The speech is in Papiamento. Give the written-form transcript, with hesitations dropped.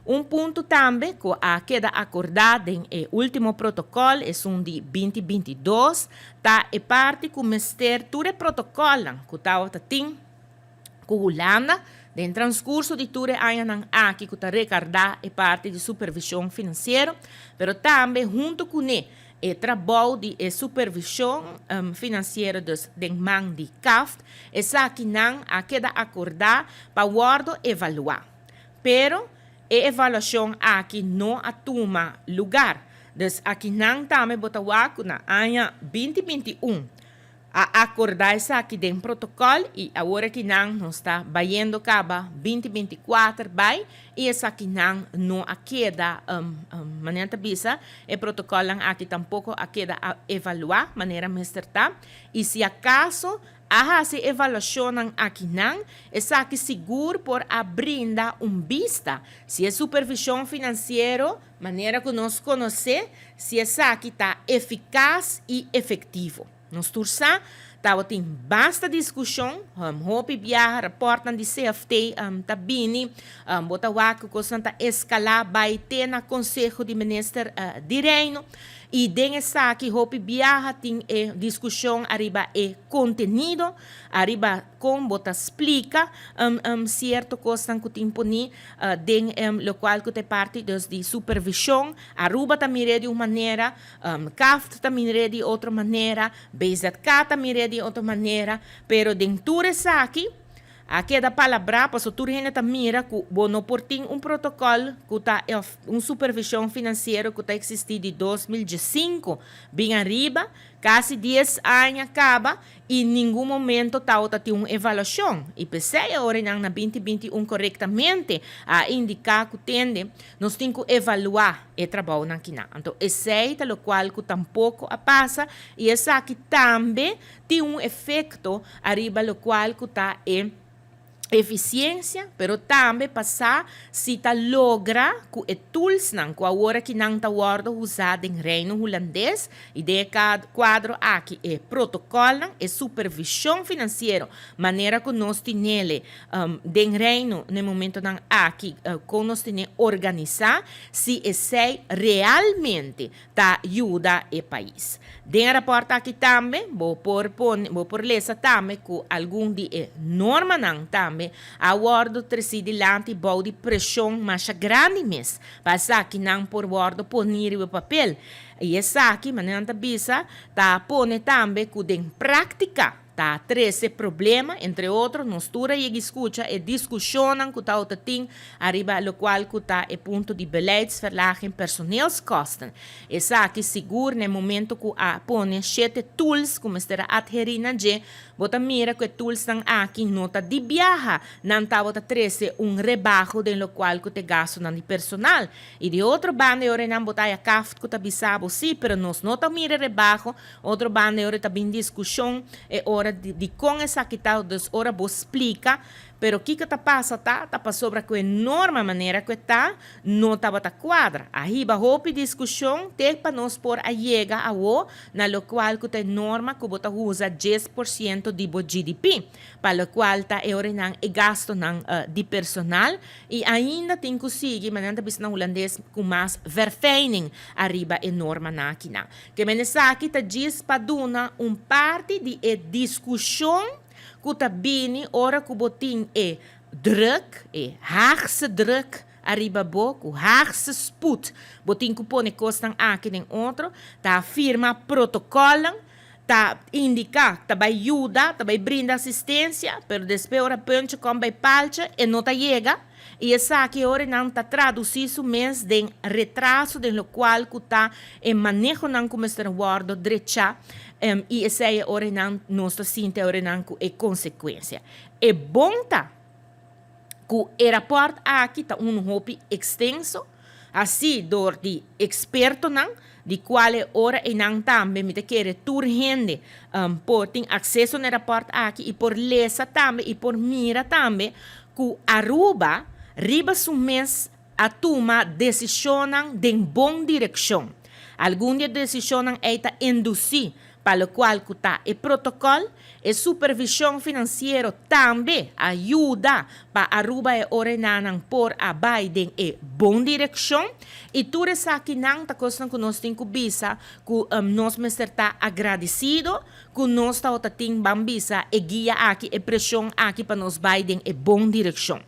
Un punto tambe ku a keda akordá den e último protokòl, esun di 2022, ta e parti ku mester tur e protokòlnan ku tabata tin ku Hulanda den transkurso di tur e añanan aki ku ta rekardá e parti di supervishon finansiero, pero tambe huntu kuné e trabou di e supervishon finansiero dus den man di CAft, esakinan a keda akordá pa wòrdu evaluá. Pero e evaluashon aki no a tuma lugar. Dus akinan tambe bo ta wak ku na aña 2021 a akordá esaki den protokòl i awor akinan nos ta bayendo kaba 2024 bai i esakinan no a keda, manera ta bisa, e protokòlnan aki tampoko a keda evaluá manera mester ta i si akaso a hasi evaluashonnan akinan, esaki sigur por a brinda un bista si e supervishon finansiero manera ku nos konosé, si esaki ta efikas i efektivo. Nos tur sa, tabatin basta diskushon, hopi biaha rapòrtnan di CFT ta bini, bo ta wak ku kosnan ta eskalá bai te na Konseho di Minister di Reino. I den esaki hopi biaha tin e diskushon ariba e kontenido, ariba kon bo ta splika sierto kosnan ku tin poní den lokual ku ta e parti dus di supervishon. Aruba ta mir'é di un manera, CAFT ta mir'é di otro manera, BZK ta mir'é di otro manera, pero den tur esaki a keda palabrá paso tur hende ta mira ku bo no por tin un protokòl ku ta òf un supervishon finansiero ku ta eksistí di 2015 bin ariba, kasi dies aña kaba i ningun momento tabata tin un evaluashon. I p'esei awor nan na 2021 korektamente a indiká ku tende nos tin ku evaluá e trabounan kinan. Anto esei ta lokual ku tampoko a pasa i esaki tambe tin un efekto ariba lokual ku ta e eficiencia, pero tambe pa sa si ta logra ku e toolsnan ku awor aki nan ta wordo usa den Reino Hulandes i den e kuadro aki e protokolnan, e supervision finansiero manera ku nos tinele den Reino na e momentonan aki kon nos tine organisa, si esei realmente ta yuda e pais. Den e rapòrt aki tambe bo por pone bo por lesa tambe ku algun di e normanan tambe a wòrdu tresí dilanti bou di preshon masha grandi mes pa esakinan por wòrdu poní riba papel. I esaki, manera nan ta bisa, ta pone tambe ku den práktika ta trese problema, entre otro, nos tur a yega i skucha e diskushonnan ku tabata tin ariba lokual ku ta e punto di beleidsverlaging personeelskosten. Esaki sigur na e momento ku a pone shete tools ku mester a adherí na dje, bo ta mira ku e toolsnan aki no ta di biaha, nan tabata trese un rebaho den lokual ku ta e gastunan di personal. I di otro banda e ora nan bo ta haya kaft ku ta bisa bo sí, pero nos no ta mira rebaho. Otro banda e ora ta bin diskushon e ora di dikon esaki ta, dus ora bo splika, pero kiko ta pasa ta, ta pasobra ku e norma manera ku e ta no tabata kuadra. A hiba hopi diskushon te pa nos por a yega awo na lokual ku ta e norma ku bo ta usa 10% di bo GDP, pa lokual ta e oranan e gastonan di personal i ainda tin ku sigui manera nan ta bisa na hulandes ku mas verfijning ariba e normanan akinan. Ke men esaki ta djis pa duna un parti di e diskushon ku ta bini ora ku bo tin e druk, e Haagse druk ariba bo, ku Haagse spoed bo tin ku pone kosnan aki den otro, ta firma protokòlnan, ta indiká ta bai yuda, ta bai brinda asistensia, pero despues ora puntje kòm bai paltje e no ta yega. I esaki ora nan ta tradusí su mes den retraso den lokual ku ta e manehonan ku mester wòrdu drechá i esei e ora nan nos ta sinti e ora nan ku e konsekuensia. E bon ta ku e rapòrt aki ta unu hopi ekstenso, hasí dor di ekspertonan, di kual e ora einan tambe mi ta kere tur hende por tin akseso na e rapòrt aki i por lesa tambe i por mira tambe ku Aruba riba su mes a tuma desishonnan den bon direkshon. Algun di e desishonnan ei ta indusí. Pa loke cu ta e protocol, e supervision financiero tambe a yuda pa Aruba e ora nan por a bay den e bon direccion y tur esakinan ta cos cu nos tin cu bisa cu nos mester ta agradecido cu nos ta tin, ban bisa, e guia aki, e presion aki pa nos bay den e bon direccion.